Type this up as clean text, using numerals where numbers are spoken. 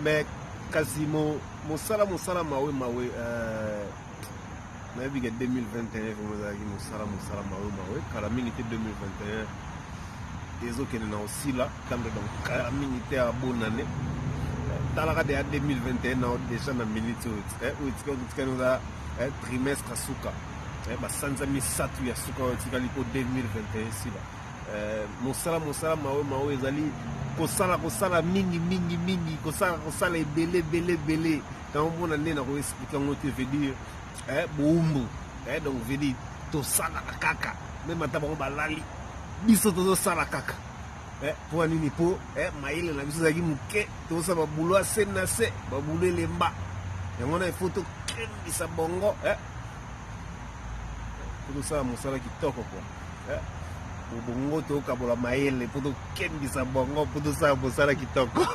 Mais kasi mosala mosala mawe mawe, nayebi ke 2021 vraiment ezalaki mosala mosala mawe mawe. Kala mingi te, 2021 ezokende na osila kambe, donc kala mingi te ya bonane. Talaka deya 2021 na déjà na minute oyo, oyo etikali oza trimestre suka, basanza 3 ya suka oyo etikali mpo 2021 esila. Mosala mosala mawe mawe ezali kosala kosala mingi mingi mingi, kosala kosala ebele ebele ebele. Naomona nde nako expliquer yango te, veut dire bowumbu, donc veut dire tosalaka kaka même ata bango balali, biso tozosala kaka. Mpo nini? Mpo mayele na biso ezalaki moke, tozosala babulo ase na se, babulo elemba. Yango wana ifo tokembisa bongo mpo tosala mosala kitoko kua bongo, tokabola mayele mpo tokembisa bongo mpo tosala mosala kitoko.